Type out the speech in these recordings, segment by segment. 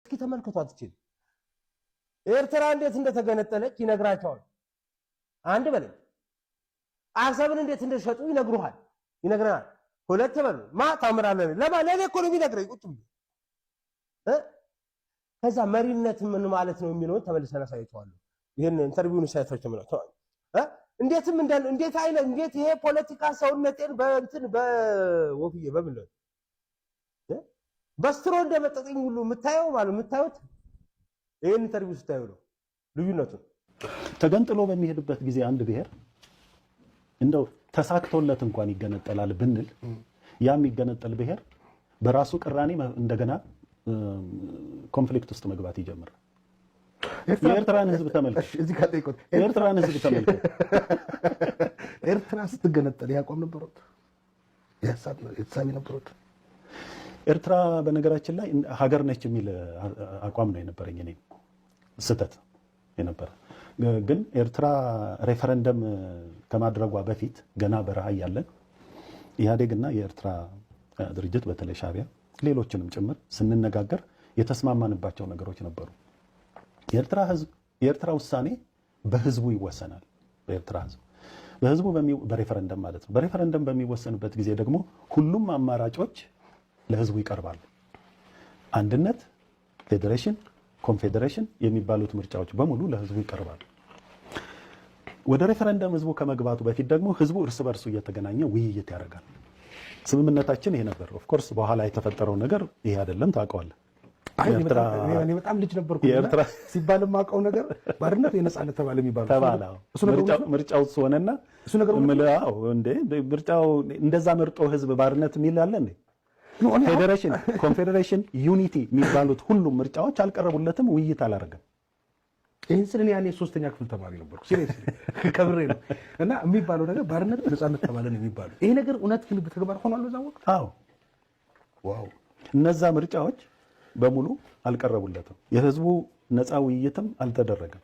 እስኪ ተመልከቱ። አትችል ኤርትራ እንዴት እንደተገነጠለች ይነግራቸዋል። አንድ በለኝ። አሰብን እንዴት እንደሸጡ ይነግሩሃል፣ ይነግረናል። ሁለት በሉ ማ ታምራለህ ለማ ለኔ እኮ ነው የሚነግረኝ ቁጭ ብዬ እ ከዛ መሪነት ምን ማለት ነው የሚለውን ተመልሰን አሳይቼዋለሁ። ይሄን interview ውን ሳይታችሁ ነው እ እንዴትም እንደ እንዴት አይነት እንዴት ይሄ ፖለቲካ ሰውነቴን በእንትን በወፍዬ በምን ነው እ በ straw እንደመጠጠኝ ሁሉ የምታየው ማለት የምታዩት ይሄን interview ስታዩ ነው ልዩነቱን። ተገንጥሎ በሚሄድበት ጊዜ አንድ ብሔር እንደው ተሳክቶለት እንኳን ይገነጠላል ብንል፣ ያ የሚገነጠል ብሔር በራሱ ቅራኔ እንደገና conflict ውስጥ መግባት ይጀምራል። የኤርትራን ህዝብ ተመልከት። እዚህ ጋር ጠይቆት የኤርትራን ህዝብ ተመልከት። ኤርትራ ስትገነጠል ያቋም ነበሩት? የሀሳብ ነበሩት? ኤርትራ በነገራችን ላይ ሀገር ነች የሚል አቋም ነው የነበረኝ። እኔ ስህተት የነበረ ግን ኤርትራ ሬፈረንደም ከማድረጓ በፊት ገና በረሃ እያለን ኢህአዴግና የኤርትራ ድርጅት፣ በተለይ ሻዕቢያ፣ ሌሎችንም ጭምር ስንነጋገር የተስማማንባቸው ነገሮች ነበሩ። የኤርትራ ህዝብ የኤርትራ ውሳኔ በህዝቡ ይወሰናል። በኤርትራ ህዝብ በህዝቡ በሬፈረንደም ማለት ነው። በሬፈረንደም በሚወሰንበት ጊዜ ደግሞ ሁሉም አማራጮች ለህዝቡ ይቀርባሉ። አንድነት፣ ፌዴሬሽን፣ ኮንፌዴሬሽን የሚባሉት ምርጫዎች በሙሉ ለህዝቡ ይቀርባሉ። ወደ ሬፈረንደም ህዝቡ ከመግባቱ በፊት ደግሞ ህዝቡ እርስ በርሱ እየተገናኘ ውይይት ያደርጋል። ስምምነታችን ይሄ ነበር። Of course በኋላ የተፈጠረው ነገር ይሄ አይደለም፣ ታውቀዋለህ። እኔ በጣም ልጅ ነበርኩ ሲባል የማውቀው ነገር ባርነት የነፃነት ተባለ የሚባለው ተባለ። ምርጫው እሱ ሆነና እሱ ነገር እንዴ ምርጫው እንደዛ መርጦ ህዝብ ባርነት የሚል አለ እንዴ? ፌዴሬሽን፣ ኮንፌዴሬሽን፣ unity የሚባሉት ሁሉም ምርጫዎች አልቀረቡለትም፣ ውይይት አላደረገም። ይህን ስል እኔ ያኔ ሶስተኛ ክፍል ተማሪ ነበርኩ። Seriously ከምሬ ነው። እና የሚባለው ነገር ባርነት ነፃነት ተባለ ነው የሚባለው። ይሄ ነገር እውነት ግን በተግባር ሆኗል በዛ ወቅት? አዎ። Wow። እነዛ ምርጫዎች በሙሉ አልቀረቡለትም። የህዝቡ ነፃ ውይይትም አልተደረገም።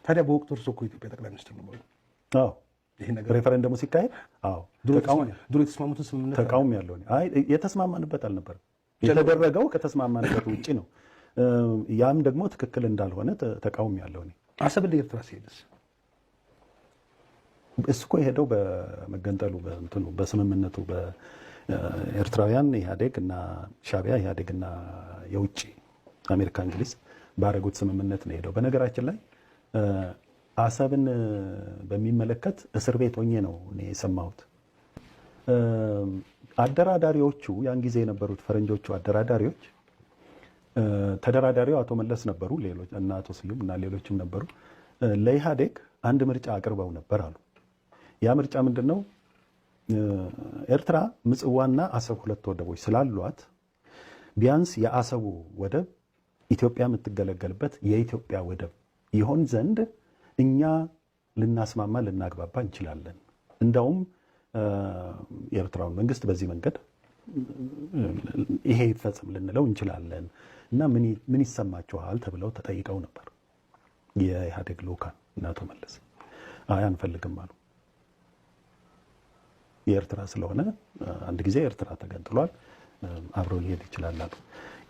ታዲያ በወቅቱ እርስዎ እኮ የኢትዮጵያ ጠቅላይ ሚኒስትር ነበሩ። አዎ። ይሄ ነገር ሬፈረንደሙ ሲካሄድ አዎ። ድሮ የተስማሙትን ስምምነት ተቃውሞ ያለው አይ የተስማማንበት አልነበረም። የተደረገው ከተስማማንበት ውጪ ነው። ያም ደግሞ ትክክል እንዳልሆነ ተቃውሞ ያለው እኔ። አሰብ ለኤርትራ ሲሄድስ? እሱ እኮ የሄደው በመገንጠሉ በእንትኑ በስምምነቱ በኤርትራውያን ኢህአዴግ እና ሻዕቢያ፣ ኢህአዴግ እና የውጭ አሜሪካ፣ እንግሊዝ ባረጉት ስምምነት ነው የሄደው። በነገራችን ላይ አሰብን በሚመለከት እስር ቤት ሆኜ ነው እኔ የሰማሁት። አደራዳሪዎቹ ያን ጊዜ የነበሩት ፈረንጆቹ አደራዳሪዎች፣ ተደራዳሪው አቶ መለስ ነበሩ፣ ሌሎች እና አቶ ስዩም እና ሌሎችም ነበሩ። ለኢህአዴግ አንድ ምርጫ አቅርበው ነበር አሉ። ያ ምርጫ ምንድነው? ኤርትራ ምጽዋና አሰብ ሁለት ወደቦች ስላሏት ቢያንስ የአሰቡ ወደብ ኢትዮጵያ የምትገለገልበት የኢትዮጵያ ወደብ ይሆን ዘንድ እኛ ልናስማማ ልናግባባ እንችላለን። እንደውም የኤርትራውን መንግስት በዚህ መንገድ ይሄ ይፈጸም ልንለው እንችላለን እና ምን ይሰማችኋል ተብለው ተጠይቀው ነበር። የኢህአዴግ ልኡካን እና አቶ መለስ አይ አንፈልግም አሉ። የኤርትራ ስለሆነ አንድ ጊዜ ኤርትራ ተገንጥሏል፣ አብሮ ሊሄድ ይችላል አሉ።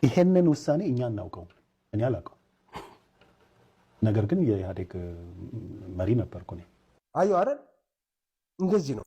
ይሄንን ውሳኔ እኛ አናውቀው፣ እኔ አላውቀው። ነገር ግን የኢህአዴግ መሪ ነበርኩ እኔ። አዩ አይደል? እንደዚህ ነው።